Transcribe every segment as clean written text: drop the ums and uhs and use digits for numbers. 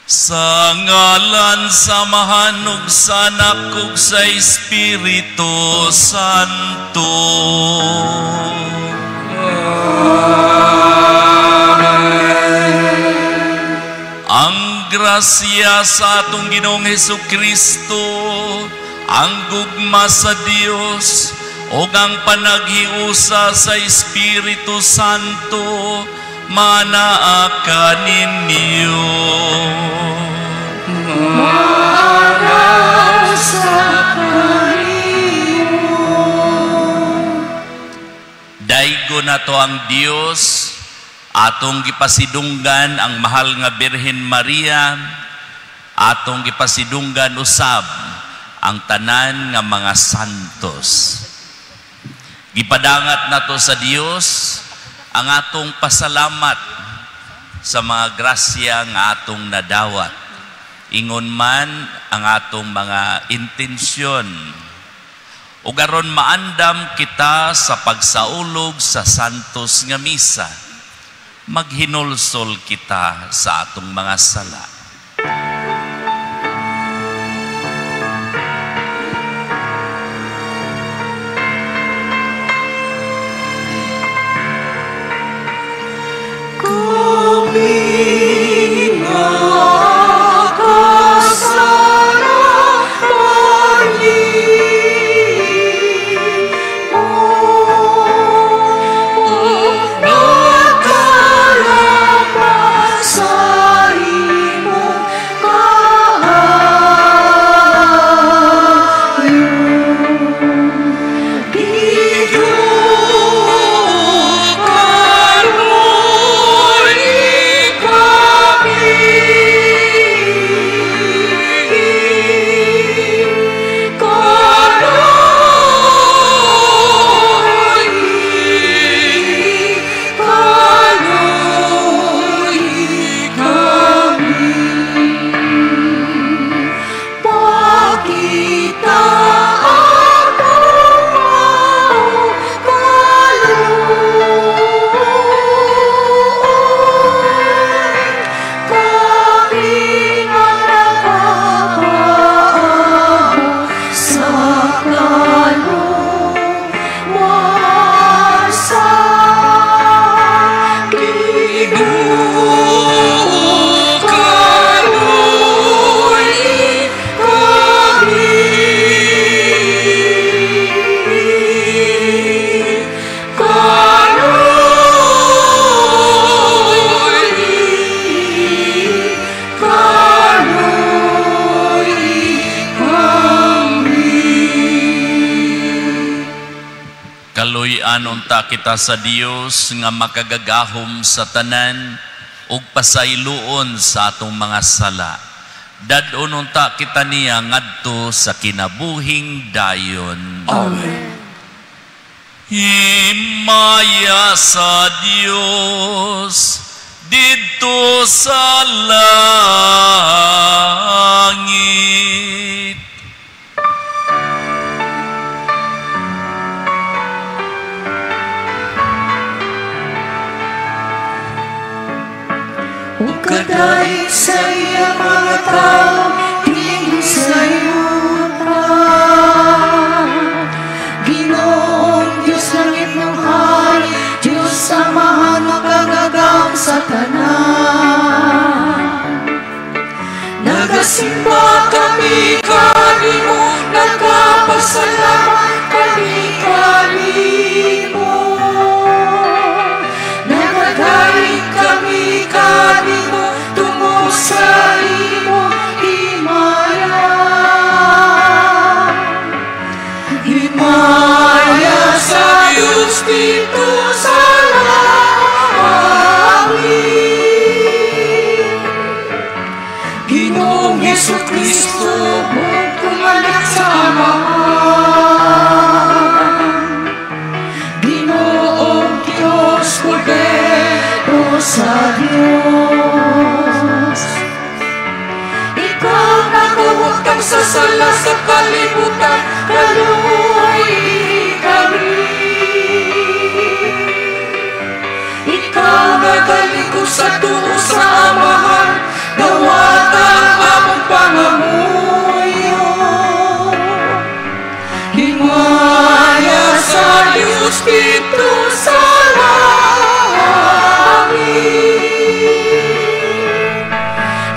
Sa ngalan sa Amahan ug sa Anak ug sa Espiritu Santo. Amen. Ang grasya sa atong Ginoong Hesus Kristo, ang gugma sa Dios ug ang panaghiusa sa Espiritu Santo manaa kaninyo. Maana sa kanimo. Daygo nato ang Dios, atong gipasidunggan ang mahal nga Birhen Maria, atong gipasidunggan usab ang tanan nga mga santos. Gipadangat nato sa Dios ang atong pasalamat sa mga grasya nga atong nadawat. Ingon man ang atong mga intensyon. Ug aron maandam kita sa pagsaulog sa santos nga misa, maghinulsol kita sa atong mga sala. Kami nakasala kanimo, ug nagkalapas sa imong kaayo. Kaloy kami, kaloy, kaloy kami. Pakita akong maong kaluoy, kami nga nakapaabot sa kaluwasan. Ginoo, kaloy kami, kaloy, kaloy kami. Kaluy-an unta kita sa Dios nga makagagahom sa tanan ug pasayloon sa atong mga sala. Dad-on unta kita niya ngadto sa kinabuhing dayon. Amen. Himaya sa Dios didto sa langit. Ug kadaig sa iya mga tao dinhi sa yuta. Ginoong Diyos langit ng hari, Diyos Amahan makagagahom sa tanan. Nagasimba kami kanimo, nagapasalamat kami kanimo. Nagadaig kami kanimo tungod sa imong himaya. Himaya sa Diyos didto sa langit. Ginoong Hesus Kristo, bugtong anak sa Amahan. Ginoong Diyos, Kordero sa Diyos. Ikaw nagawagtang sa sala sa kalibutan, kaluoy kami. Ikaw nagalikod sa tuo sa Amahan, dawata Diyos dito sa langit.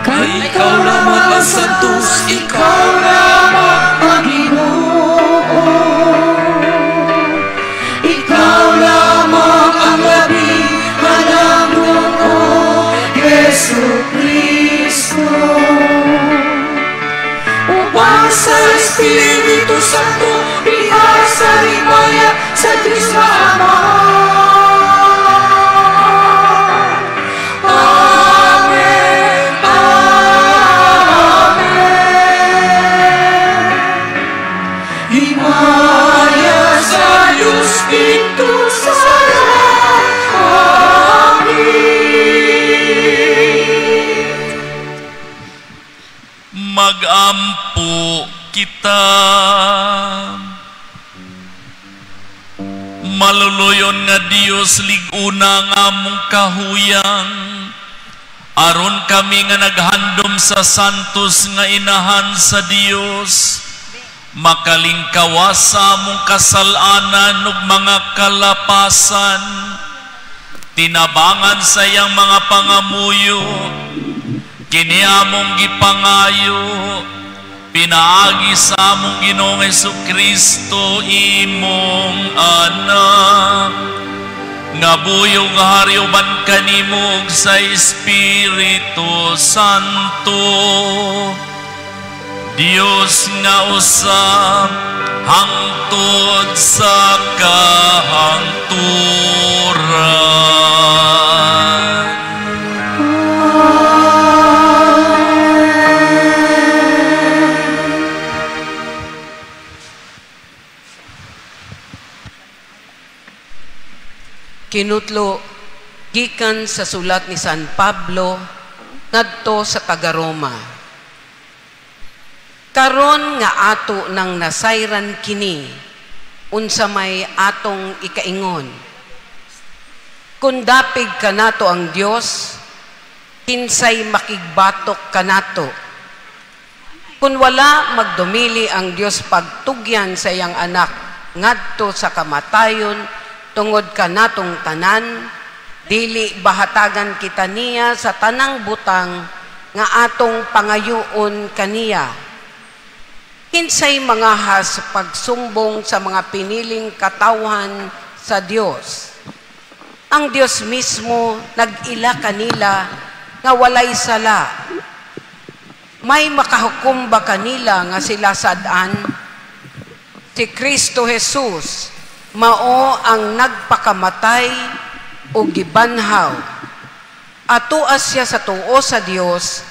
Kay ikaw lamang ang santos, ikaw lamang ang Ginoo. Ikaw lamang ang labing halangdon, O Hesu Kristo. Uban sa Espiritu Santo, diha sa himaya sa Diyos na Ama. Amen. Amen. Himaya sa Diyos dito sa langit. Magampo kita. Maluluyon nga Dios, lig-una ang among kahuyang, aron kami nga naghandom sa santos nga inahan sa Dios makalingkawas sa among kasalanan ug mga kalapasan. Tinabangan sa iyang mga pangamuyo, kini among gipangayo pinaagi sa among Ginoong Kristo, imong Anak, nga buhi ug hari uban kanimo ug sa Espiritu Santo, Dios nga usa hangtod sa kahangturan. Kinutlo gikan sa sulat ni San Pablo ngadto sa taga-Roma. Karon nga ato nang nasayran kini, unsa may atong ikaingon? Kung dapig kanato ang Dios, kinsay makigbatok kanato? Kung wala magdumili ang Dios pagtugyan sa iyang anak ngadto sa kamatayon tungod kanatong tanan, dili bahatagan kita niya sa tanang butang nga atong pangayuon kaniya? Kinsay mangahas pagsumbong sa mga piniling katawhan sa Dios? Ang Dios mismo nag-ila kanila nga walay sala. May makahukom ba kanila nga sila sad-an? Si Kristo Jesus mao ang nagpakamatay o gibanhaw. Atoa siya sa tuo sa Dios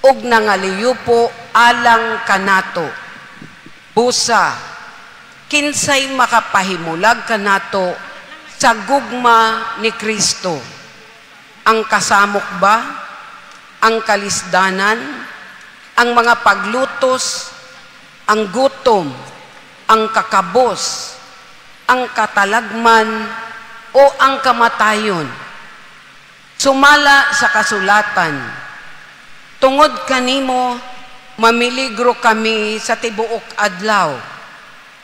ug nangaliyupo alang kanato. Busa, kinsay makapahimulag kanato sa gugma ni Kristo? Ang kasamok ba? Ang kalisdanan? Ang mga paglutos? Ang gutom? Ang kakabos? Ang katalagman? O ang kamatayon? Sumala sa kasulatan, tungod kanimo, mamiligro kami sa tibuok adlaw.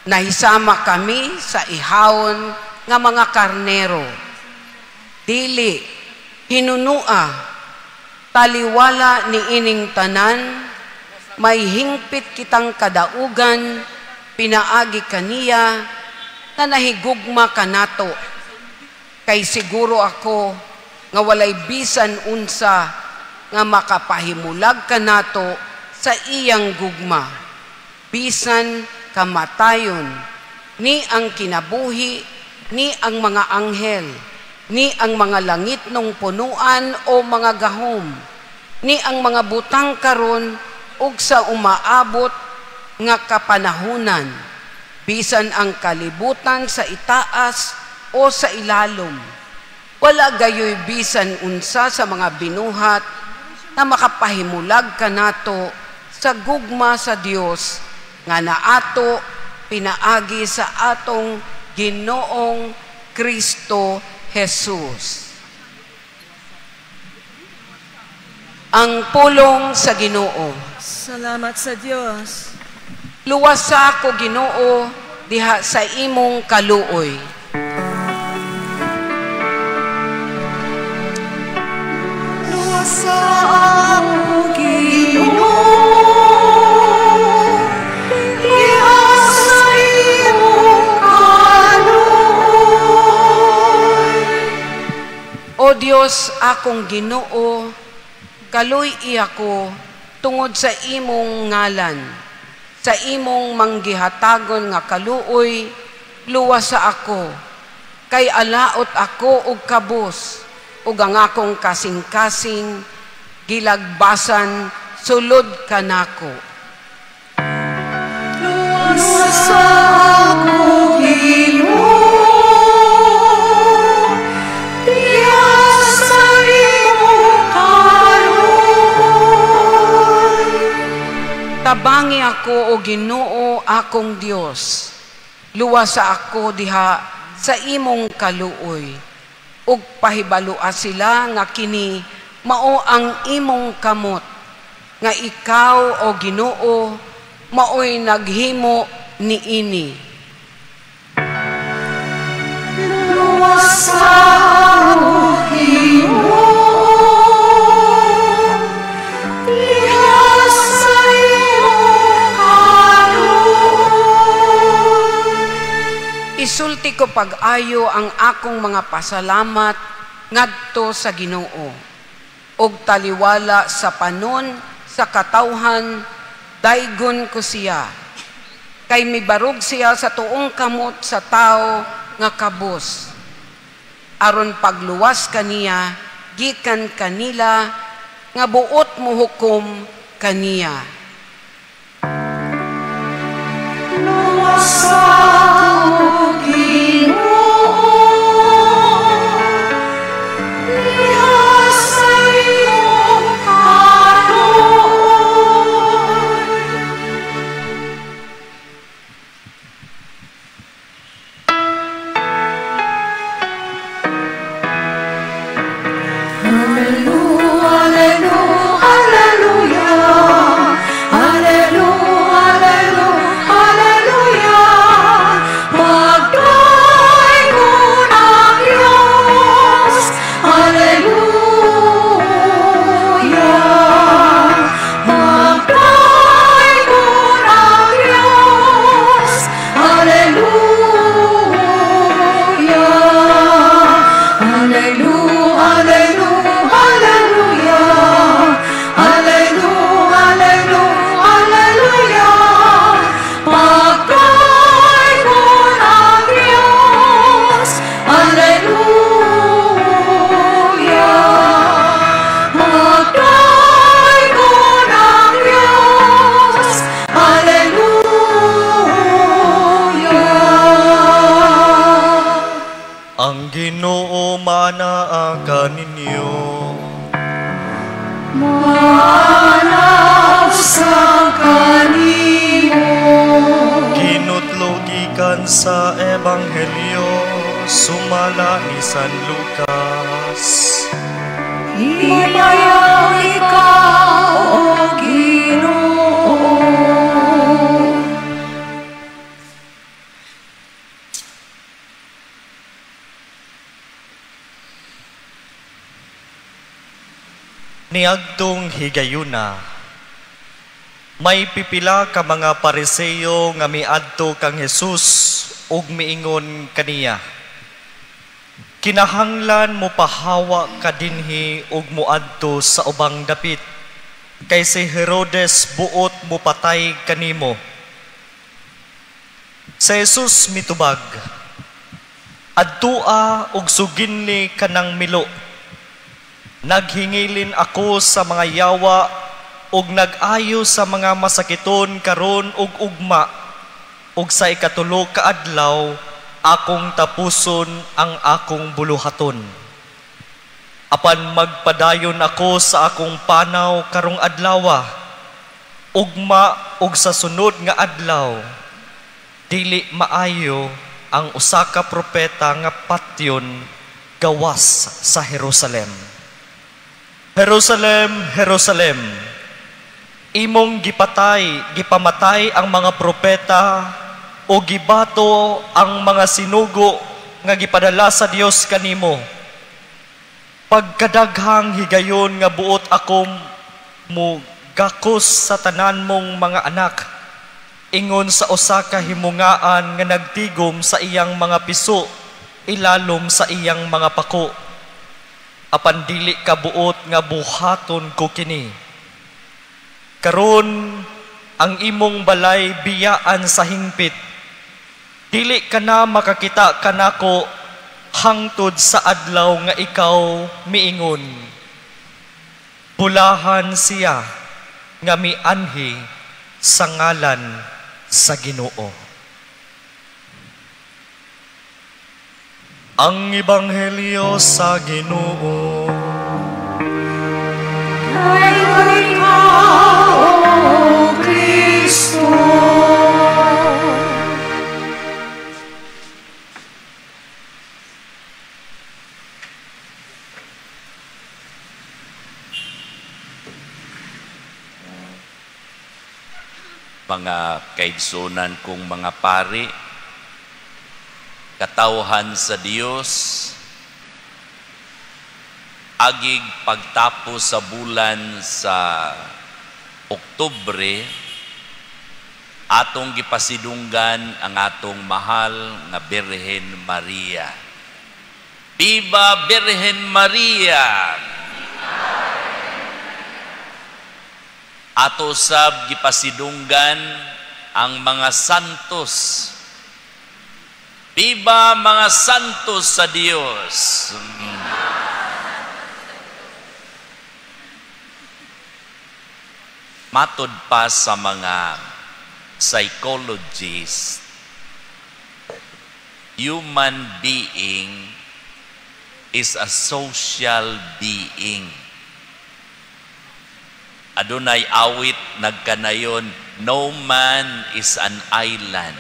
Nahisama kami sa ihawon nga mga karnero. Dili, hinunua, taliwala ni ining tanan, may hingpit kitang kadaugan, pinaagi kaniya, na nahigugma kanato. Kay siguro ako nga walay bisan unsa nga makapahimulag kanato sa iyang gugma, bisan kamatayon, ni ang kinabuhi, ni ang mga anghel, ni ang mga langit nung punuan o mga gahom, ni ang mga butang karon ug sa umaabot nga kapanahunan, bisan ang kalibutan sa itaas o sa ilalom. Wala gayoy bisan unsa sa mga binuhat na makapahimulag kanato sa gugma sa Dios nga naato pinaagi sa atong Ginoong Kristo Jesus. Ang pulong sa Ginoo. Salamat sa Dios. Luwasa ako, Ginoo, diha sa imong kaluoy. Luwasa ako, Ginoo, diha sa imong kaluoy. O Dios, akong Ginoo, kaluy-i ako tungod sa imong ngalan. Sa imong manggihatagon nga kaluoy, luwasa ako. Kay alaot ako og kabus, ug ang akong kasing-kasing gilagbasan sulod kanako. Luwasa ako, Ginoo, diha sa imong kaluoy. Tabangi ako, o Ginoo, akong Dios. Luwasa ako diha sa imong kaluoy. Ug pahibalua sila nga kini mao ang imong kamot, nga ikaw, o Ginoo, maoy naghimo niini. Luwasa ako, Ginoo, diha sa imong kaluoy. Isulti ko pag-ayo ang akong mga pasalamat ngadto sa Ginoo, ug taliwala sa panon sa katawhan daygon ko siya. Kay mibarog siya sa tuong kamot sa tawo nga kabus, aron pagluwas kaniya gikan kanila nga buot mohukom kaniya. Luwasa ako, Ginoo, diha sa imong kaluoy. Alleluia, alleluia, alleluia, alleluia, alleluia. Pagdaygon ang Diyos, alleluia. Pagdaygon ang Diyos, alleluia. Alleluia, alleluia, alleluia. Alleluia, alleluia, alleluia. Pagdaygon ang Diyos, alleluia. Pagdaygon ang Diyos, alleluia. Ang Ginoo maanaa kaninyo. Maanaa usab kanimo. Kinutlo gikan sa Ebanghelyo sumala ni San Lucas. Himayaw ikaw, O Ginoo. Niadtong higayuna, may pipila ka mga Pariseo nga miadto kang Jesus ug miingon kaniya, "Kinahanglan mo pahawa ka dinhi ug moadto sa ubang dapit, kay si Herodes buot mo patay kanimo." Si Jesus mitubag, "Adtua ug suginli kanang milo. Naghingilin ako sa mga yawa ug nag-ayo sa mga masakiton karon ug ugma, ug sa ikatulo ka adlaw akong tapuson ang akong buluhaton. Apan magpadayon ako sa akong panaw karong adlawa, ugma ug sa sunod nga adlaw, dili maayo ang usa ka propeta nga patyon gawas sa Jerusalem. Jerusalem, Jerusalem, imong gipamatay ang mga propeta o gibato ang mga sinugo nga gipadala sa Dios kanimo. Pagkadaghang higayon nga buot ako mo gakos sa tanan mong mga anak, ingon sa usa ka himungaan nga nagtigom sa iyang mga piso, ilalom sa iyang mga pako. Apan dili ka buot nga buhaton ko kini. Karon ang imong balay biyaan sa hingpit. Dili ka na makakita kanako hangtod sa adlaw nga ikaw miingon. Bulahan siya nga mianhi sa ngalan sa Ginoo. Ang Ebanghelyo sa Ginoo. Kay ikaw, O Kristo. Mga kaigsunan kong mga pari, katawhan sa Dios, agig pagtapos sa bulan sa Oktubre, atong gipasidunggan ang atong mahal nga Birhen Maria. Viva Birhen Maria! Ato sab gipasidunggan ang mga santos. Viva mga santos sa Dios! Matod pa sa mga psychologists, human being is a social being. Adunay awit nagkanayon, no man is an island.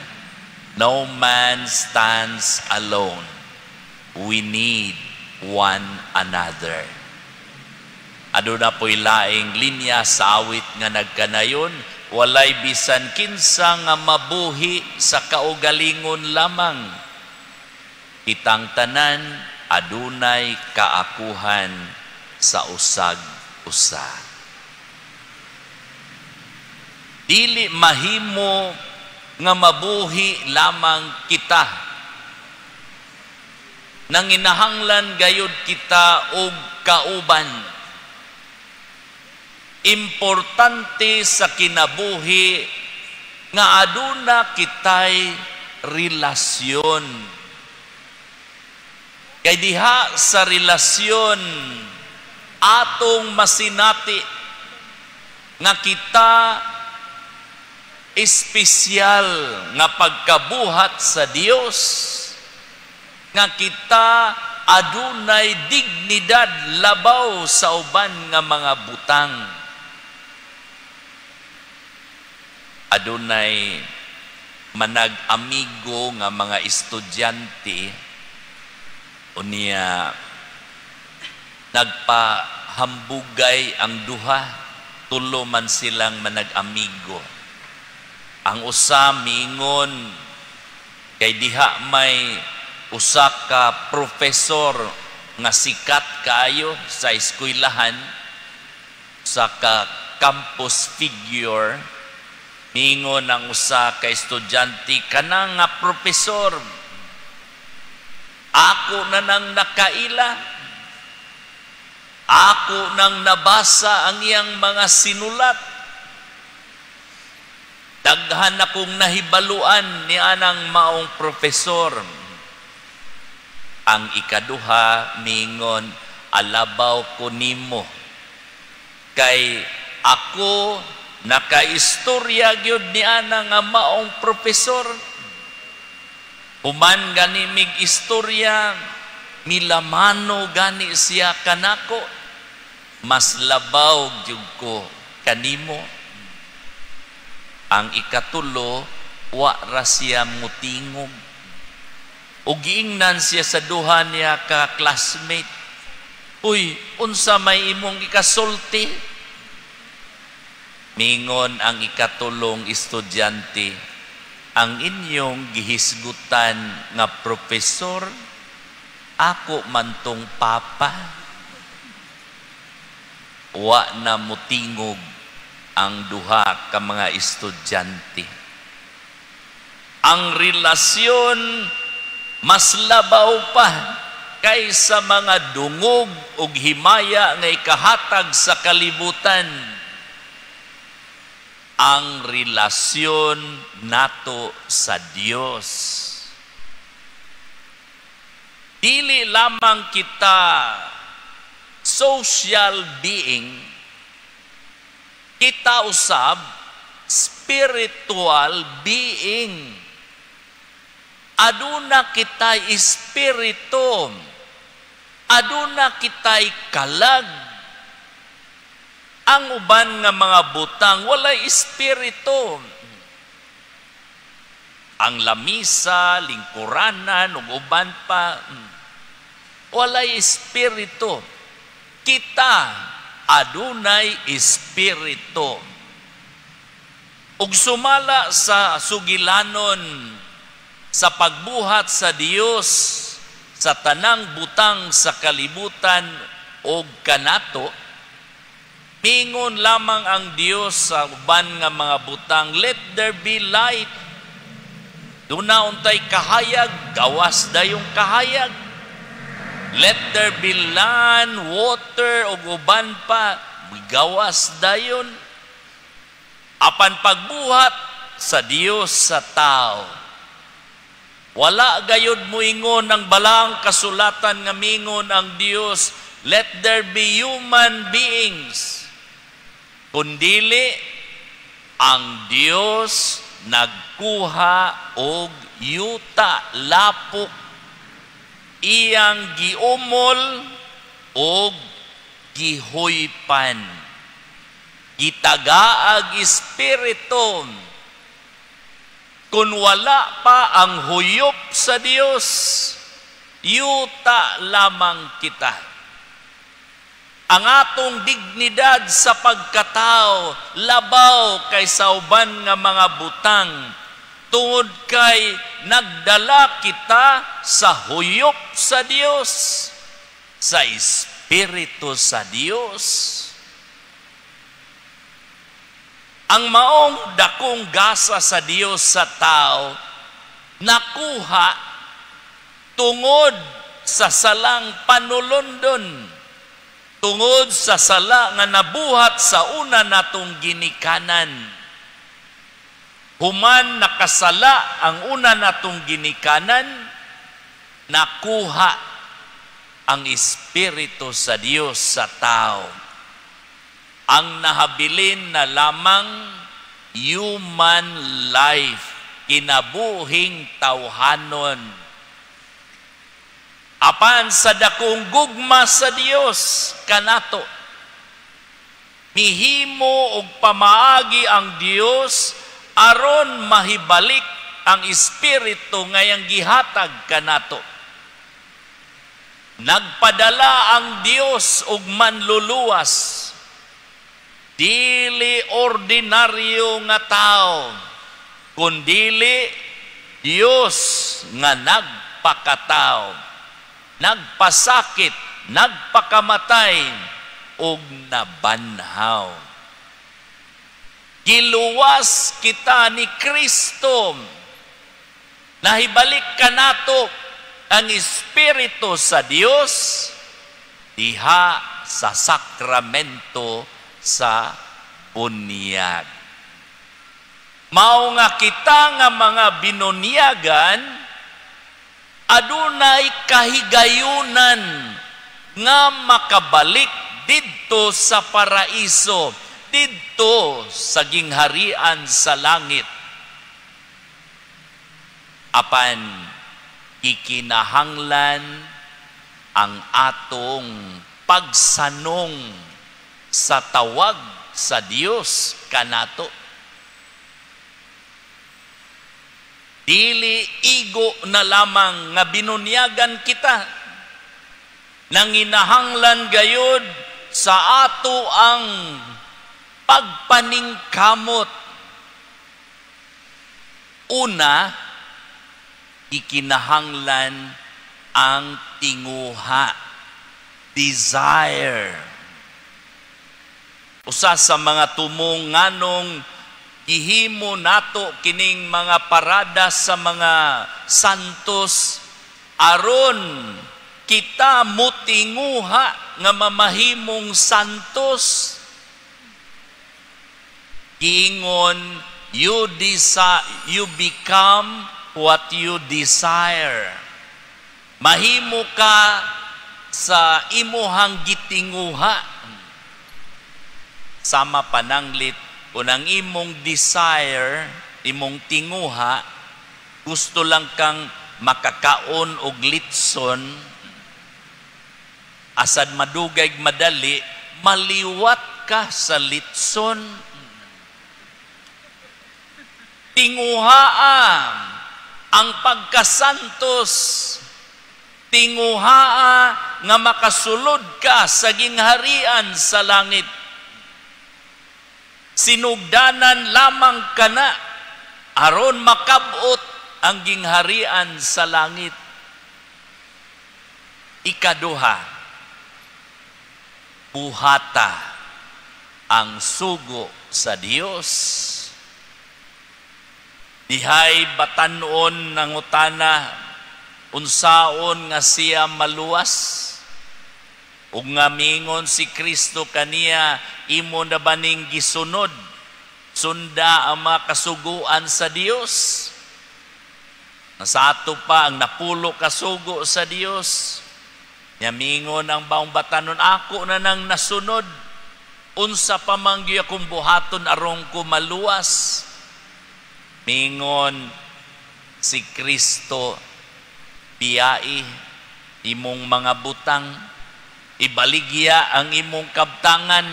No man stands alone. We need one another. Aduna po'y laing linya sa awit nga nagkanayon, walay bisan kinsa nga mabuhi sa kaugalingon lamang. Kitang tanan adunay kaakuhan sa usag-usa. Dili mahimo nga mabuhi lamang kita. Nanginahanglan gayud kita og kauban. Importante sa kinabuhi nga aduna kitay relasyon. Kay diha sa relasyon atong masinati nga kita espesyal nga pagkabuhat sa Dios, nga kita adunay dignidad labaw sa uban nga mga butang. Adunay manag-amigo nga mga estudyante, unya nagpahambugay ang duha, tulo man silang manag-amigo. Ang usa miingon kay diha may usa ka profesor nga sikat kaayo sa eskwelahan, usa ka campus figure. Miingon ang usa ka estudyante, kana nga profesor ako na nang nakaila, ako nang nabasa ang iyang mga sinulat, daghan akong nahibaluan ni anang maong profesor. Ang ikaduha miingon, alabaw ko nimo kay ako nakaistorya gyud ni ana nga maong profesor. Human gani mig istorya, milamano gani siya kanako, mas labaw gyud ko kanimo. Ang ikatulo, wa ra siya mutingog. Ug giingnan siya sa duha niya ka classmate, uy, unsa may imong ikasulti? Mingon ang ikatulong estudyante, ang inyong gihisgutan nga profesor, ako man tong papa. Wa na mutingog ang duha ka mga estudyante. Ang relasyon mas labaw pa kaysa mga dungog ug himaya nga ikahatag sa kalibutan. Ang relasyon nato sa Dios. Dili lamang kita social being, kita usab spiritual being. Aduna kita'y espiritu. Aduna kita'y kalag. Ang uban nga mga butang walay espiritu. Ang lamisa, lingkuranan, ug uban pa, walay espiritu. Kita adunay espiritu. Ug sumala sa sugilanon sa pagbuhat sa Dios sa tanang butang sa kalibutan og kanato, mingon lamang ang Dios sa uban nga mga butang, "Let there be light." Duna untay kahayag, gawas dayong kahayag. Let there be land, water, ug uban pa, gawas dayon. Apan pagbuhat sa Dios sa tao, wala gayod muingon ang balaang kasulatan nga mingon ang Dios, "Let there be human beings." Kundili, ang Dios nagkuha og yuta, lapok, iyang giumol og gihuypan. Gitagaag espiritu. Kung wala pa ang huyop sa Dios, yuta lamang kita. Ang atong dignidad sa pagkatao labaw kay sa uban nga mga butang tungod kay nagdala kita sa huyop sa Dios, sa espiritu sa Dios. Ang maong dakong gasa sa Dios sa tao nakuha tungod sa salang panulondon, tungod sa sala nga nabuhat sa una natong ginikanan. Human nakasala ang una natong ginikanan, nakuha ang espiritu sa Dios sa tao. Ang nahabilin na lamang human life, kinabuhing tawhanon. Apan sa dakong gugma sa Dios kanato, mihimo og pamaagi ang Dios aron mahibalik ang espiritu ngayang gihatag kanato. Nagpadala ang Dios og manluluwas, dili ordinaryo nga tao, kundili Dios nga nagpakatao, nagpasakit, nagpakamatay, ug nabanhaw. Giluwas kita ni Kristo. Nahibalik kanato ang espiritu sa Dios diha sa sakramento sa bunyag. Mao nga kita nga mga binunyagan adunay kahigayunan nga makabalik didto sa paraiso, didto sa gingharian sa langit. Apan gikinahanglan ang atong pagsanong sa tawag sa Dios kanato. Dili igo na lamang nga binunyagan kita. Nanginahanglan gayod sa ato ang pagpaningkamot. Una, ikinahanglan ang tinguha, desire. Usa sa mga tumong nganong gihimo nato kining mga parada sa mga santos, aron kita mutinguha nga mamahimong santos. Giingon, you become what you desire. Mahimo ka sa imuhang gitinguha. Sama pananglit, kung ang imong desire, imong tinguha, gusto lang kang makakaon og litson, asad madugay madali, maliwat ka sa litson. Tinguhaa ang pagkasantos. Tinguhaa nga makasulod ka sa gingharian sa langit. Sinugdanan lamang kana aron makabot ang gingharian sa langit. Ikaduha, buhata ang sugo sa Dios. Dihay batanon nangutana unsaon nga siya maluwas, ug nga mingon si Kristo kaniya, "Imo na ba ning gisunod? Sunda ang mga kasuguan sa Dios." Sa ato pa ang 10 ka sugo sa Dios. Nya mingon ang baong batanon, "Ako na nang nasunod, unsa pa man gyud akong buhaton aron ko maluwas?" Mingon si Kristo, "Biyai imong mga butang, ibaligya ang imong kabtangan,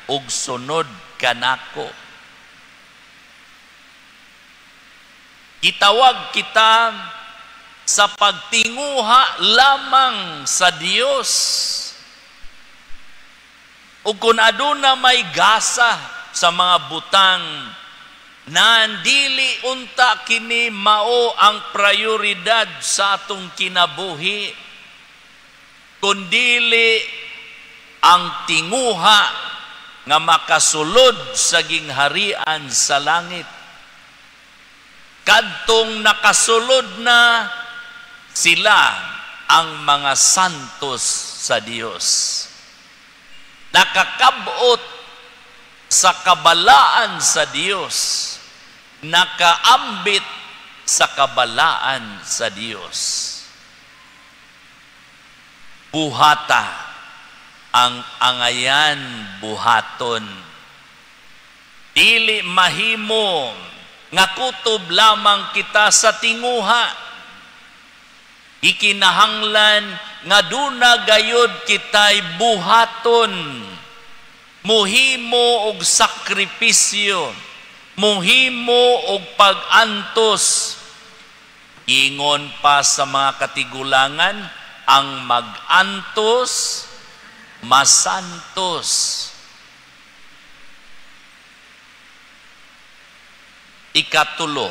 ug sunod kanako." Gitawag kita sa pagtinguha lamang sa Dios. Ug kung aduna may gasa sa mga butang, nandili unta kini mao ang prioridad sa atong kinabuhi, kundili ang tinguha nga makasulod sa gingharian sa langit. Kadtong nakasulod na sila ang mga santos sa Dios. Nakakabot sa kabalaan sa Dios, nakaambit sa kabalaan sa Dios. Buhata ang angayan buhaton. Dili mahimo nga kutob lamang kita sa tinguha. Ikinahanglan nga duna gayod kitay buhaton. Muhimo og sakripisyo, muhimo og pag-antos. Ingon pa sa mga katigulangan, ang mag-antos, masantos. Ikatulo,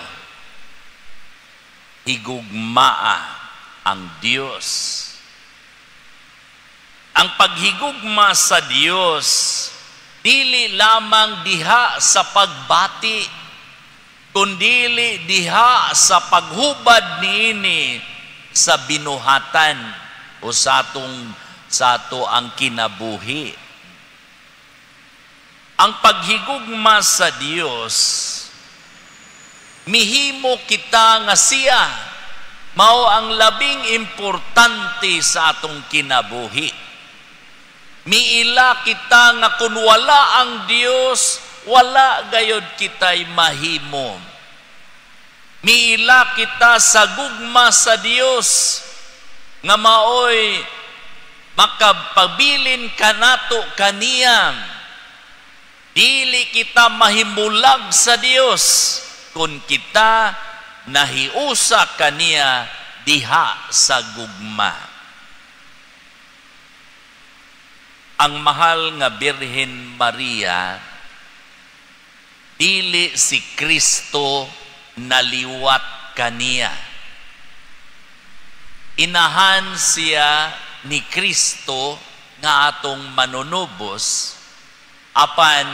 higugmaa ang Dios. Ang paghigugma sa Dios dili lamang diha sa pagbati, kundili diha sa paghubad niini sa binuhatan o sa ato ang kinabuhi. Ang paghigugma sa Dios, mihimo kita nga siya mao ang labing importante sa atong kinabuhi. Miila kita nga kun wala ang Dios, wala gayod kita'y mahimo. Miila kita sa gugma sa Dios nga maoy makapabilin kanato kaniya. Dili kita mahimulag sa Dios kung kita nahiusa kaniya diha sa gugma. Ang mahal nga Birhen Maria, dili si Kristo naliwat kaniya. Inahan siya ni Kristo nga atong manunubos, Apan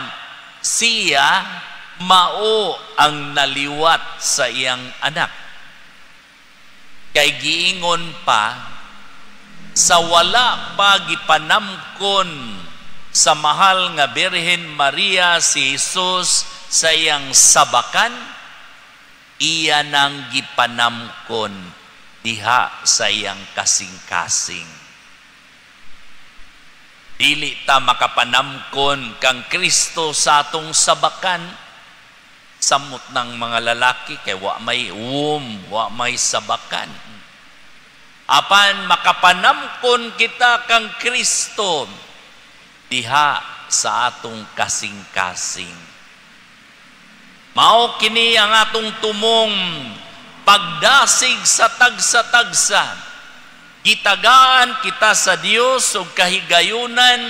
siya mao ang naliwat sa iyang anak. Kay giingon pa, sa wala pa gipanamkon sa mahal nga Birhen Maria si Jesus sa iyang sabakan, iya nang gipanamkon diha sa iyang kasing-kasing. Dili ta makapanamkon kang Kristo sa atong sabakan. Samot ng mga lalaki kay wa may womb, wa may sabakan. Apan makapanamkon kita kang Kristo diha sa atong kasing-kasing. Mao kini ang atong tumong pagdasig sa tagsa-tagsa. Gitagaan kita sa Dios og kahigayunan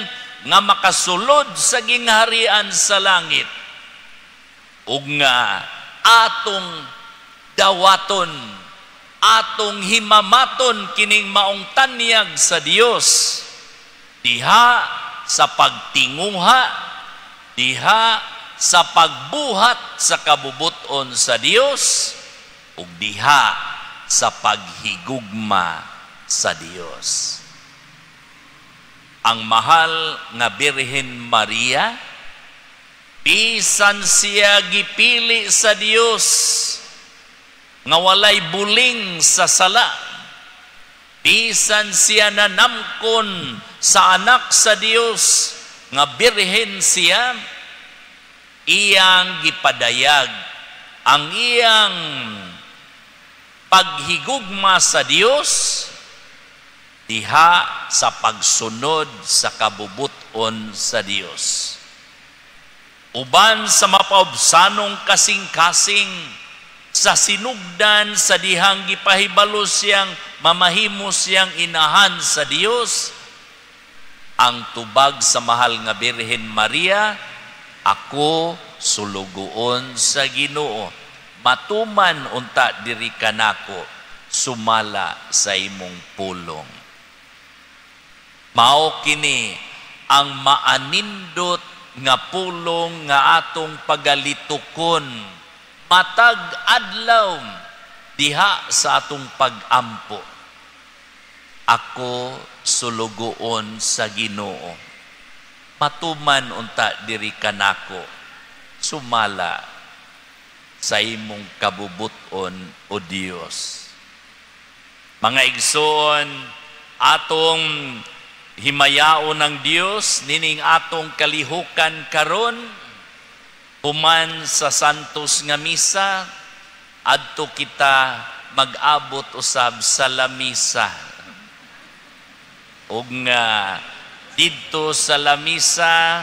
nga makasulod sa gingharian sa langit, ug nga atong dawaton, atong himamaton kining maong tanyag sa Dios diha sa pagtinguha, diha sa pagbuhat sa kabubuton sa Dios, ug diha sa paghigugma sa Dios. Ang mahal nga Birhen Maria, bisan siya gipili sa Dios nga walay buling sa sala, bisan siya nanamkon sa anak sa Dios nga birhen siya, iyang gipadayag ang iyang paghigugma sa Dios diha sa pagsunod sa kabubuton sa Dios. Uban sa mapaubsanong kasing-kasing sa sinugdan sa dihang gipahibalo siyang mamahimo siyang inahan sa Dios, ang tubag sa mahal nga Birhen Maria, ako sulugoon sa Ginoo, matuman unta diri kanako sumala sa imong pulong. Mao kini ang maanindot nga pulong nga atong pagalitukon matag adlaw diha sa atong pagampo. Ako sulugoon sa Ginoo, matuman unta diri kanako sumala sa imong kabubuton o Dios. Mga igsoon, atong himayaon ng Dios nining atong kalihukan karon, human sa Santos nga misa, adto kita mag-abot usab sa lamisa. Ug nga didto sa lamisa,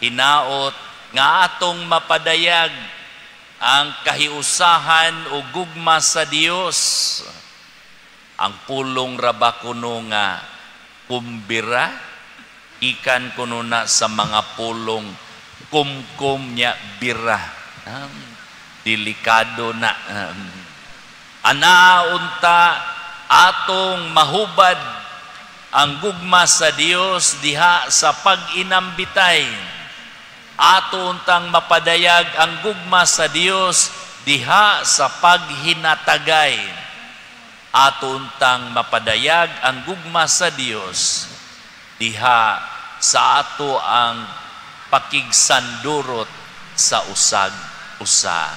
hinaot nga atong mapadayag ang kahiusahan o gugma sa Dios. Ang pulong raba kuno nga kumbira, ikan kuno na sa mga pulong kumkum nya bira. Delikado na. Ana unta atong mahubad ang gugma sa Dios diha sa pag-inambitay. Ato untang mapadayag ang gugma sa Dios diha sa paghinatagay. Ato untang mapadayag ang gugma sa Dios diha sa ato ang pakigsandurot sa usag-usa.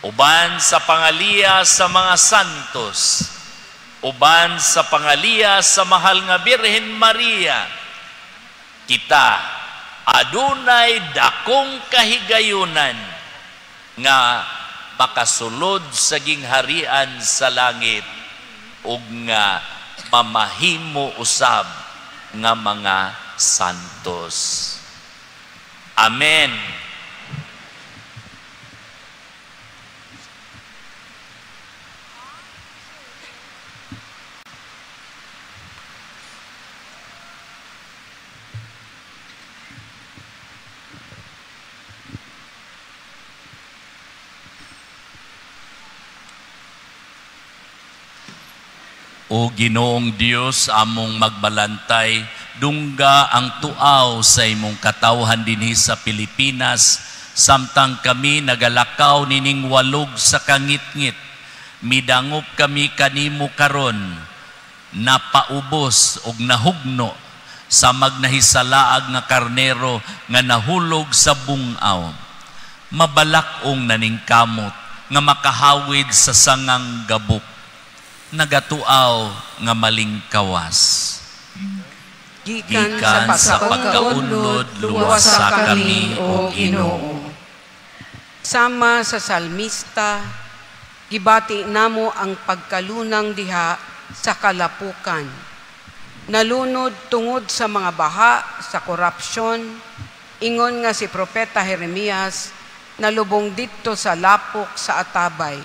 Uban sa pangaliya sa mga santos, uban sa pangaliya sa mahal nga Birhen Maria, kita adunay dakong kahigayunan nga makasulod sa gingharian sa langit ug nga mamahimo usab nga mga santos. Amen. O Ginoong Dios, among magbalantay, Dungga ang tuaw sa imong katawhan dinhi sa Pilipinas samtang kami nagalakaw nining walog sa kangitngit. Midangop kami kanimo karon, napaubos og nahugno sa magnahisalaag nga karnero nga nahulog sa bungaw. Mabalak-ong naningkamot nga makahawid sa sangang gabok, nagatuaw nga malingkawas. Gikan Gikan sa pagkaunlod, luwasa kami, O Ginoo. Sama sa salmista, gibati namo ang pagkalunang diha sa kalapukan. Nalunod tungod sa mga baha, sa korupsyon, ingon nga si Propeta Jeremias, nalubong didto sa lapok sa atabay.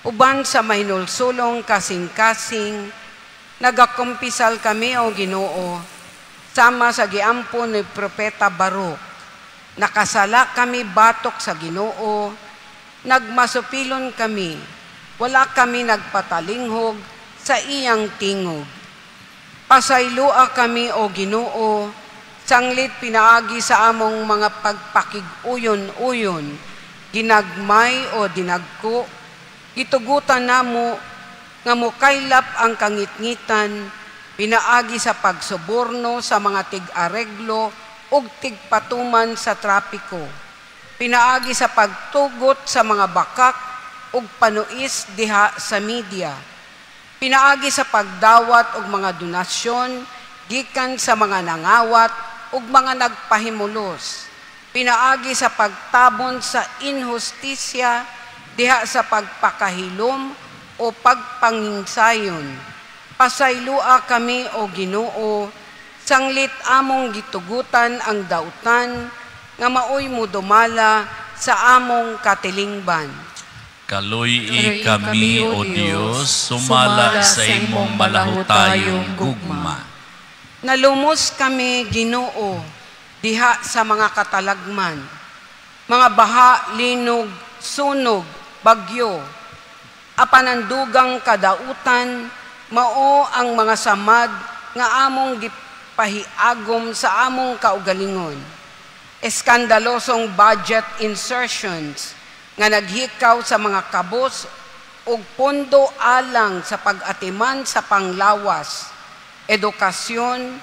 Uban sa mahinulsulong kasing-kasing, nagakumpisal kami, O Ginoo, sama sa giampo ni Propeta Baruch. Nakasala kami batok sa Ginoo, nagmasupilon kami, wala kami nagpatalinghog sa iyang tingog. Pasaylua kami, O Ginoo, sanglit pinaagi sa among mga pagpakig-uyon-uyon, ginagmay o dinagko, gitugutan namo nga mokaylap ang kangitngitan, pinaagi sa pagsuborno sa mga tig-areglo ug tigpatuman sa trapiko, pinaagi sa pagtugot sa mga bakak ug panuis diha sa media, pinaagi sa pagdawat og mga donasyon gikan sa mga nangawat ug mga nagpahimulos, pinaagi sa pagtabon sa inhustisya diha sa pagpakahilom o pagpangingsayon. Pasaylua kami, O Ginoo, sanglit among gitugutan ang dautan nga maoy modumala sa among katilingban. Kaluy-i kami, O Dios, sumala sa imong malahutayong gugma. Nalumos kami, Ginoo, diha sa mga katalagman, mga baha, linog, sunog, bagyo. Apan ang dugang kadautan, mao ang mga samad nga among gipahiagom sa among kaugalingon. Eskandalosong budget insertions nga naghikaw sa mga kabos ug pondo alang sa pag-atiman sa panglawas, edukasyon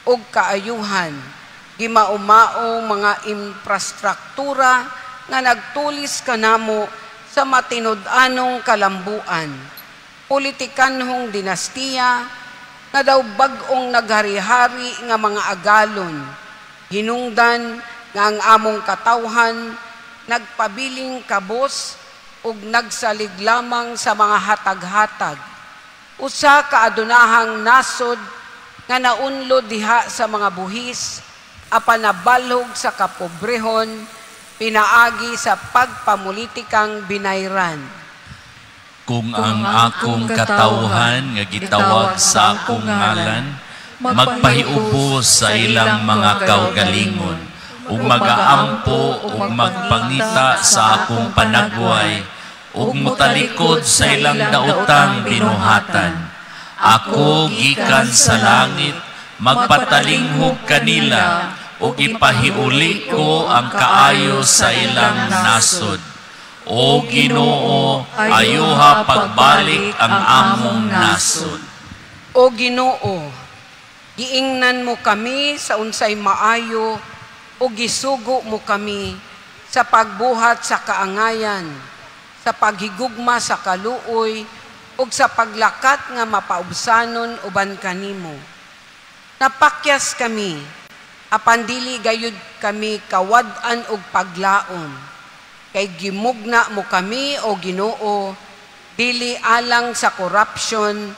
ug kaayuhan, gimaumao mga infrastruktura nga nagtulis kanamo sa matinud-anong kalambuan, politikanhong dinastiya nga daw bag-ong naghari-hari nga mga agalon, hinungdan nga ang among katawhan nagpabiling kabos ug nagsalig lamang sa mga hatag-hatag. Usa ka adunahang nasod nga naunlod diha sa mga buhis apan nabalhog sa kapobrehon pinaagi sa pagpamulitikang binayran. Kung ang akong katawhan nga gitawag sa akong ngalan magpahiubos sa ilang mga kaugalingon ug magaampo ug magpangita sa akong panagway ug motalikod sa ilang daotang binuhatan, ako gikan sa langit magpatalinghog kanila ug ipahiuli ko ang kaayo sa ilang nasod. O Ginoo, ayuha pagbalik ang among nasod. O Ginoo, giingnan mo kami sa unsay maayo o gisugo mo kami sa pagbuhat sa kaangayan, sa paghigugma sa kaluoy ug sa paglakat nga mapaubsanon uban kanimo. Napakyas kami, apan dili gayud kami kawad-an og paglaom. Kay gimugna mo kami, O Ginoo, dili alang sa corruption,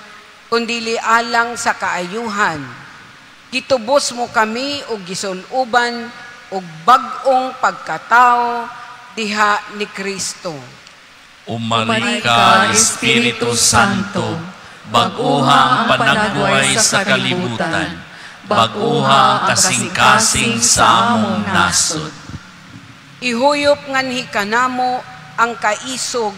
kundili alang sa kaayuhan. Gitubos mo kami og gisuluban og bag-ong pagkatao diha ni Kristo. Umali ka, Espiritu Santo, bag-oha ang panagway sa kalibutan, bag-oha ang kasing-kasing sa among nasod. Ihuyop nganhi kanamo ang kaisog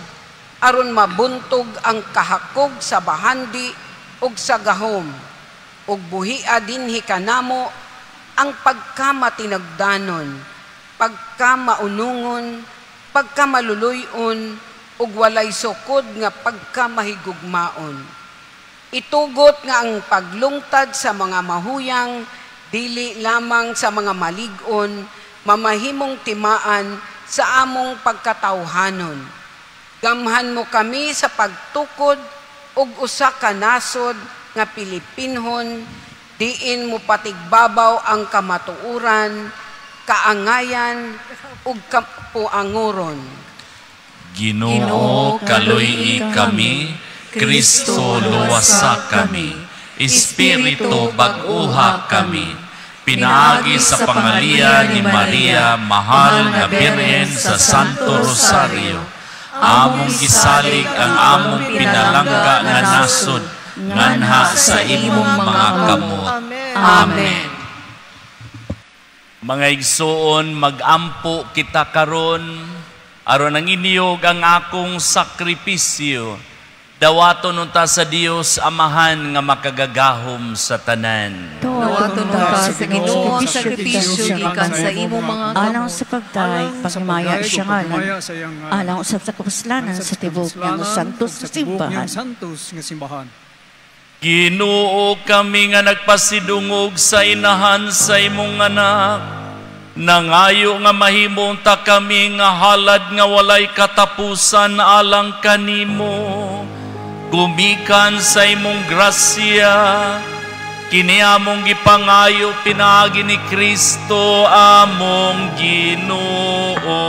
aron mabuntog ang kahakog sa bahandi ug sa gahom. Ug buhia dinhi kanamo ang pagkamatinagdanon, pagkamaunungon, pagkamaluluyon, ug walay sukod nga pagkamahigugmaon. Itugot nga ang paglungtad sa mga mahuyang, dili lamang sa mga malig-on, mamahimong timaan sa among pagkatawhanon. Gamhan mo kami sa pagtukod ug usa ka nasod nga Pilipinhon, diin mo patigbabaw ang kamatuoran, kaangayan ug kapuanguron. Ginoo, kaluy-i kami. Kristo, luwasa kami. Espiritu, bag-uha kami. Pinaagi sa pangaliya ni Maria, mahal nga Birhen sa Santo Rosario, among gisalig ang among pinalangga nga nasod nganha sa imong mga kamot. Amen. Amen. Mga igsoon, magampo kita karon aron ang iniyog ang akong sakripisyo. Dawaton unta sa Dios Amahan nga makagagahom sa tanan. Dawaton unta sa Ginoo ang sakripisyo gikan sa imong mga Alang kamot. Sa pagdayeg, paghimaya sa ngalan, alang usab sa kapuslanan sa tibuok niyang santos nga simbahan. Santos nga simbahan. Ginoo, kami nga nagpasidungog sa inahan sa imong anak, nangayo nga mahimong ta kami nga halad nga walay katapusan alang kanimo. Gumikan sa imong grasya, kini among gipangayo pinaagi ni Kristo among Ginoo.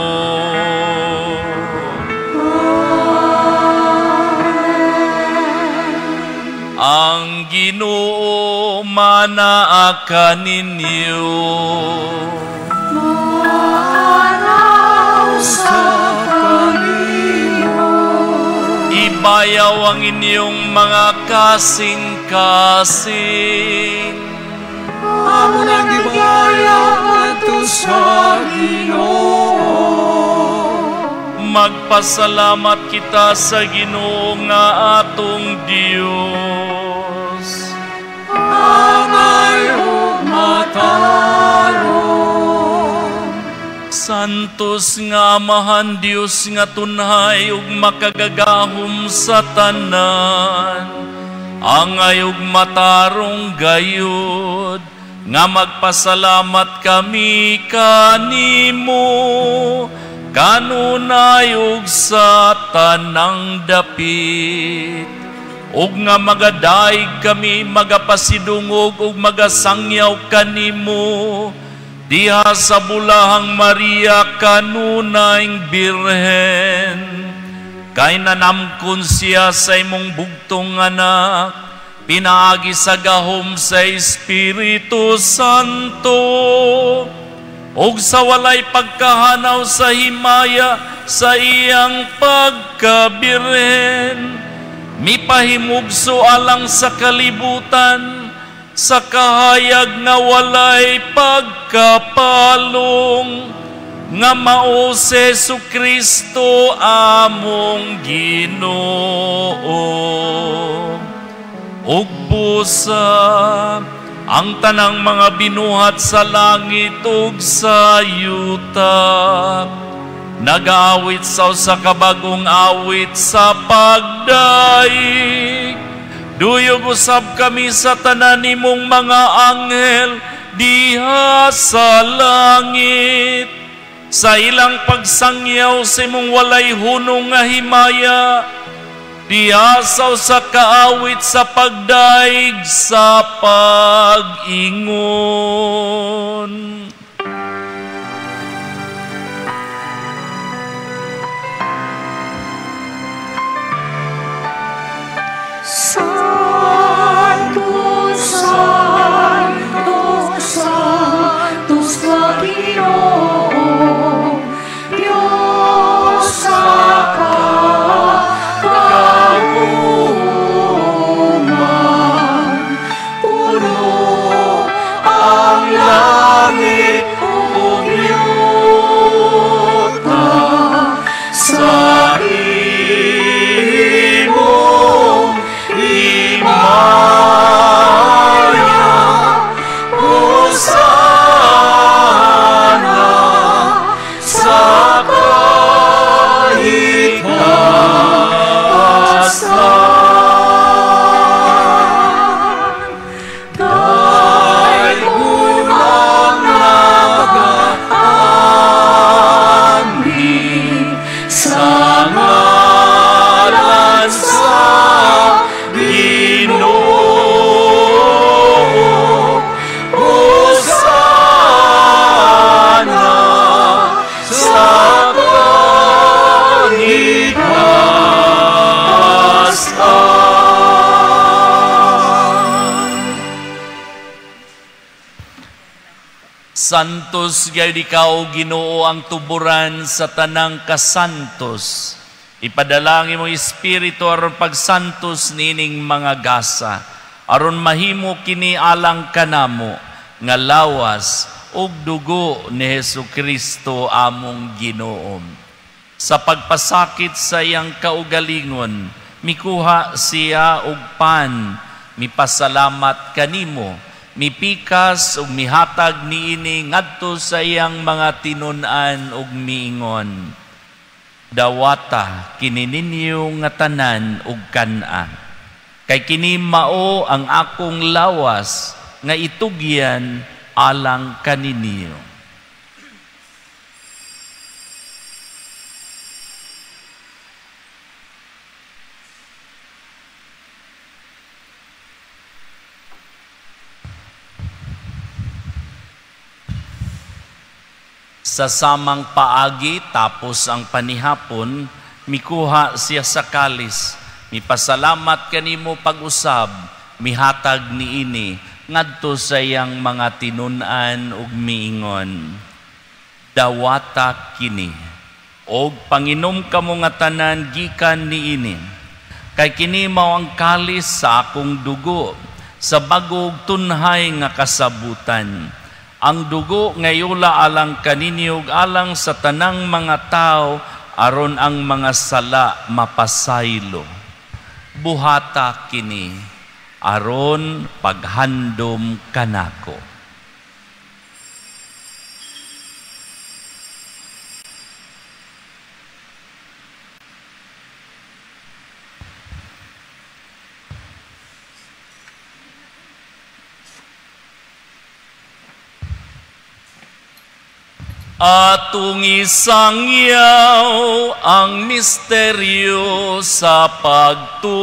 Ang Ginoo manaa kaninyo. Ibayaw ang inyong mga kasing-kasing. Amo nang gibayaw ngadto sa Ginoo. Magpasalamat kita sa Ginoo nga atong Dios. Angay ug matarong. Santos nga Amahan, Dios nga tunhay ug makagagahom sa tanan, angay ug matarong gayud nga magpasalamat kami kanimo kanunay ug sa tanang dapit, ug nga magadaig kami, magapasidungog ug magasangyaw kanimo diha sa bulahang Maria kanunayng Birhen. Kay nanamkon siya sa imong bugtong anak, pinaagi sa gahom sa Espiritu Santo, ug sa walay pagkahanaw sa himaya sa iyang pagkabirhen, mipahimugso alang sa kalibutan sa kahayag nga walay pagkapalong, nga mao si Jesu-Kristo among Ginoo. Ug busa ang tanang mga binuhat sa langit ug sa yuta, nagaawit sa usa ka bag-ong awit sa pagdaig. Duyog usab kami sa tanan nimong mga anghel diha sa langit, sa ilang pagsangyaw sa imong walay hunong nga himaya, diha sa usa ka awit sa pagdaig sa pag-ingon. Santo, Santo, Santo sa Ginoo, Dios sa kagahuman, puno ang langit ug yuta sa imong himaya. Santos gayud ikaw, Ginoo, ang tuburan sa tanang kasantos. Ipadala ang imong Espiritu aron pagsantos nining mga gasa, aron mahimo kini alang kanamo nga lawas ug dugo ni Hesukristo among Ginoo. Sa pagpasakit sa iyang kaugalingon, mikuha siya og pan, mipasalamat kanimo, mipikas ug mihatag niini ngadto sa iyang mga tinun-an ug miingon, dawata kini ninyo nga tanan ug kan-a, kay kini mao ang akong lawas nga itugyan alang kaninyo. Sa samang paagi, tapos ang panihapon, mikuha siya sa kalis, mipasalamat kanimo pag-usab, mihatag niini ngadto sa iyang mga tinun-an ug miingon, dawata kini og panginom kamo nga tanan gikan niini, kay kini mao ang kalis sa akong dugo sa bag-ong tunhay nga kasabutan. Ang dugo ngayula alang kaninyo ug alang sa tanang mga tao aron ang mga sala mapasaylo. Buhata kini aron paghandom kanako. Atong isangyaw ang misteryo sa pagtuo.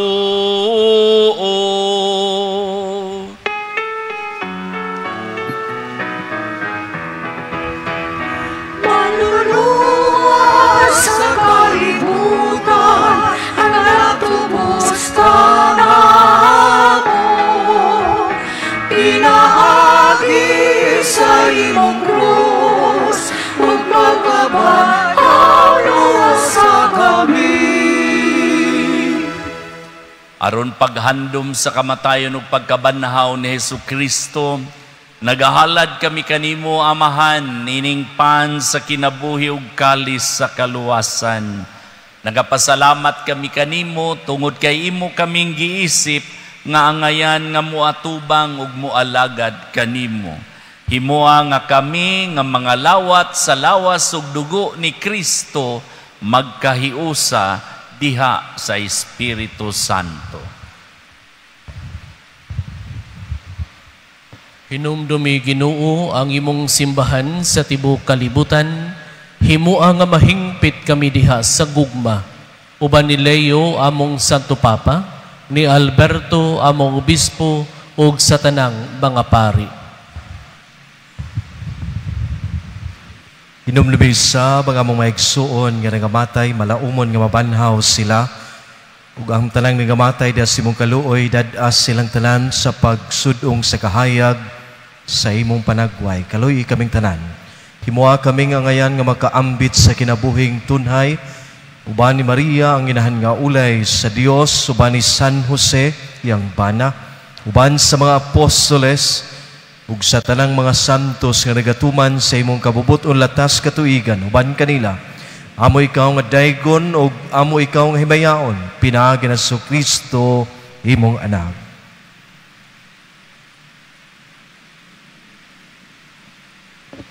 Manluluwas sa kalibutan, ang natubos kanamo, pinaagi sa imong krus, aron paghandom sa kamatayon ug pagkabanhaw ni Hesukristo, nagahalad kami kanimo, Amahan, nining pan sa kinabuhi ug kalis sa kaluwasan. Nagapasalamat kami kanimo tungod kay imo kaming giisip nga angayan nga moatubang ug moalagad kanimo. Himoa nga kami nga mga lawat sa lawas ug dugo ni Kristo magkahiusa diha sa Espiritu Santo. Hinumdumi, Ginoo, ang imong simbahan sa tibuok kalibutan. Himoa nga mahingpit kami diha sa gugma. Uban ni Leo among Santo Papa, ni Alberto among Obispo ug sa tanang mga pari. Hinumdumi sa mga among maigsuon nga nangamatay, malaumon nga mabanhaw sila, ug ang tanang nangamatay diha sa imong kaluoy, dad-as silang tanan sa pagsudong sa kahayag sa imong panagway. Kaluoy kaming tanan. Himoa kaming angayan nga makaambit sa kinabuhing tunhay, uban ni Maria ang inahan nga ulay sa Dios, uban ni San Jose iyang bana, uban sa mga apostoles ug sa tanang mga santos nga nagatuman sa imong kabubut-on latas katuigan, uban kanila amo ikaw nga daygon ug amo ikaw nga himayaon, pinaagi ni Jesucristo imong anak.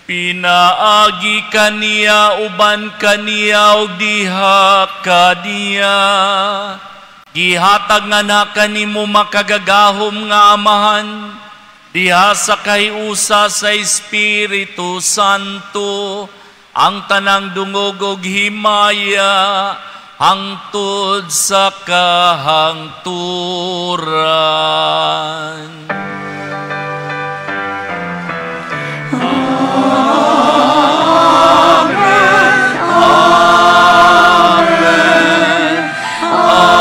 Pinaagi kaniya, uban kaniya ug diha kaniya, gihatag nga na kanimo makagagahom nga Amahan, diha sa kahiusa sa Espiritu Santo, ang tanang dungog ug himaya hangtod sa kahangturan. Amen. Amen. Amen.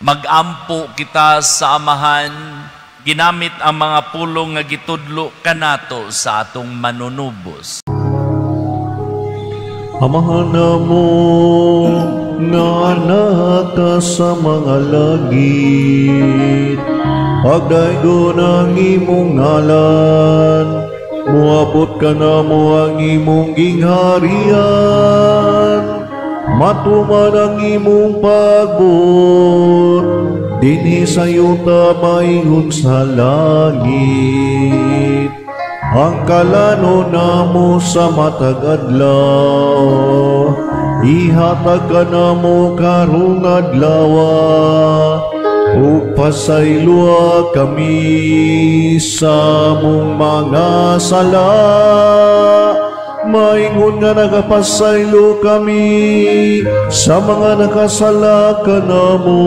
Magampo kita sa Amahan, ginamit ang mga pulong nga gitudlo kanato sa atong manunubos. Amahan namo nga naka sa mga langit, pagdaygon ang imong ngalan, muabot ka namo ang imong gingharian, matuman ang imong pagbuot, dinhi sa yuta maingon sa langit. Ang kalano namo sa matag adlaw, ihatag ka namo karong adlaw, ug pasayloa kami sa among mga sala, maingon nga nagapasaylo kami sa mga nakasala kanamo,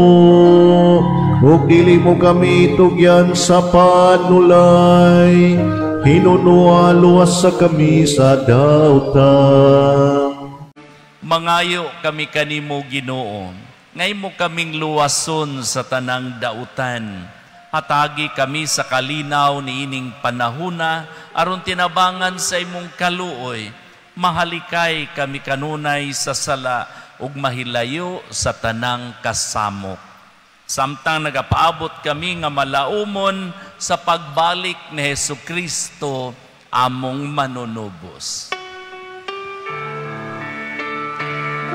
ug dili mo kami tugyan sa panulay, hinunoa luwas sa kami sa dautan. Mangayo kami kanimo, Ginoo, ngay mo kaming luwason sa tanang dautan. Hatagi kami sa kalinaw niining panahuna, aron tinabangan sa imong kaluoy. Mahalikay kami kanunay sa sala ug mahilayo sa tanang kasamok. Samtang nagapaabot kami nga malaumon sa pagbalik ni Hesus Kristo among manunubos.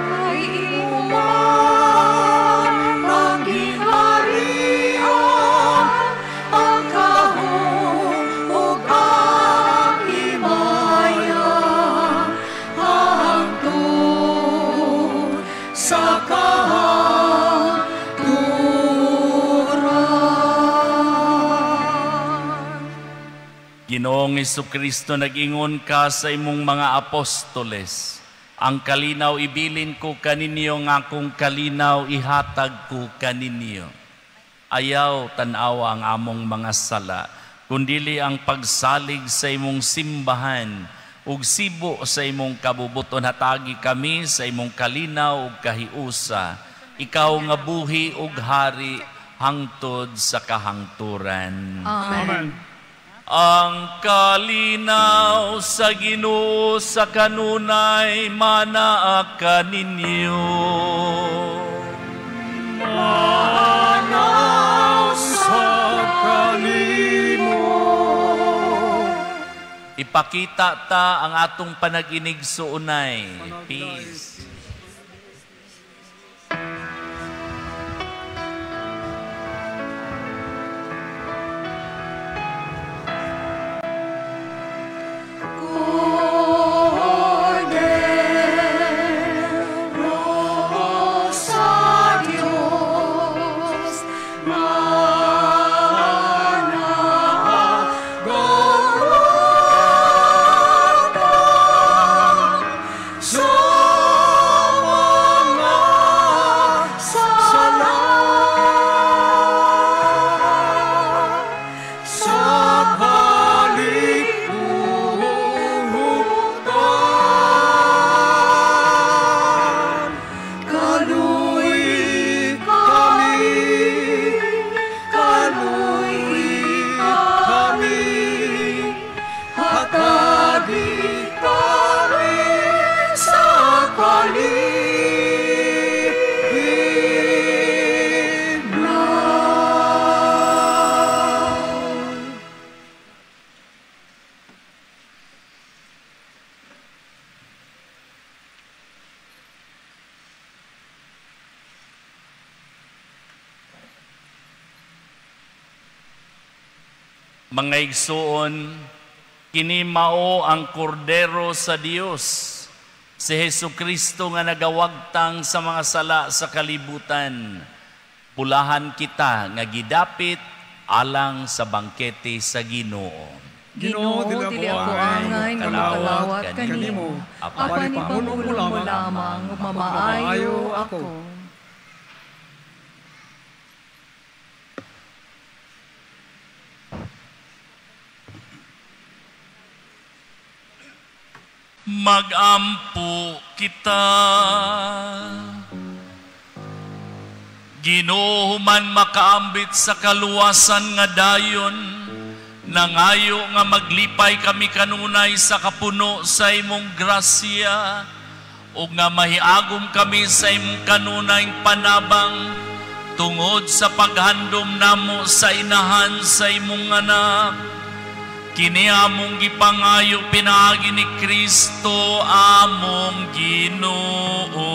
Kay imo man ang gingharian, ang kahom ug ang himaya, hangtod sa kahangturan. Ginoong Hesukristo, nag-ingon ka sa imong mga apostoles, ang kalinaw ibilin ko kaninyo, nga akong kalinaw ihatag ko kaninyo. Ayaw tan-awa ang among mga sala, kundili ang pagsalig sa imong simbahan, ug sibo sa imong kabubuton, hatagi kami sa imong kalinaw ug kahiusa. Ikaw nga buhi ug hari hangtod sa kahangturan. Amen. Ang kalinaw sa Ginoo sa kanunay manaa kaninyo. Manaw sa kanimo. Ipakita ta ang atong panag-inig suunay. Peace. Mga igsoon, kini mao ang kordero sa Dios, si Hesus Kristo nga nagawagtang sa mga sala sa kalibutan. Pulahan kita nga gidapit alang sa bangkete sa Ginoo. Ginoo, dili ako angay nga makalawat kanimo, apan ipamulong mo lamang ug mamaayo ako. Magampo kita. Ginoo, human makaambit sa kaluwasan nga dayon, nangayo nga maglipay kami kanunay sa kapuno sa imong grasya, ug nga mahiagom kami sa imong kanunay panabang tungod sa paghandom namo sa inahan sa imong anak. Kini among gipangayo pinaagi ni Kristo among Ginoo.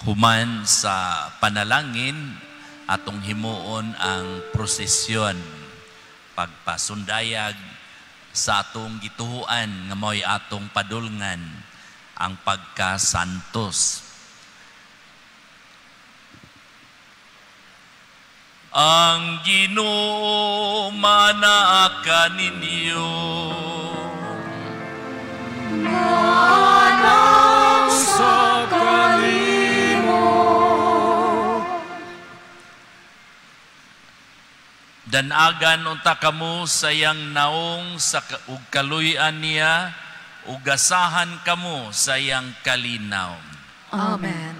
Human sa panalangin, atong himuon ang prosesyon, pagpasundayag sa atong gituhuan nga mao'y atong padulngan, ang pagkasantos. Ang Ginoo manaa kaninyo. Manang sa kanimo. Danagan unta kamo sa iyang naong sa ug kaluy-an niya, ug gasahan kamo sa iyang kalinaw. Amen.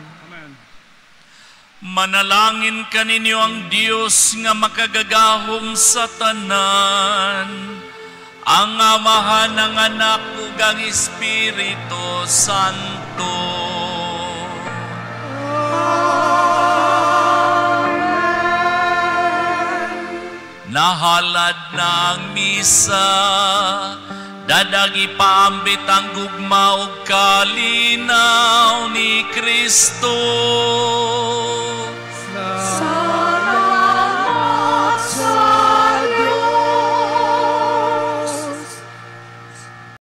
Manalangin kaninyo ang Dios nga makagagahom sa tanan, ang Amahan, ang Anak ug ang Espiritu Santo. Amen. Nahalad na ang misa, dadagi paambit ang gugma ug kalinaw ni Kristo.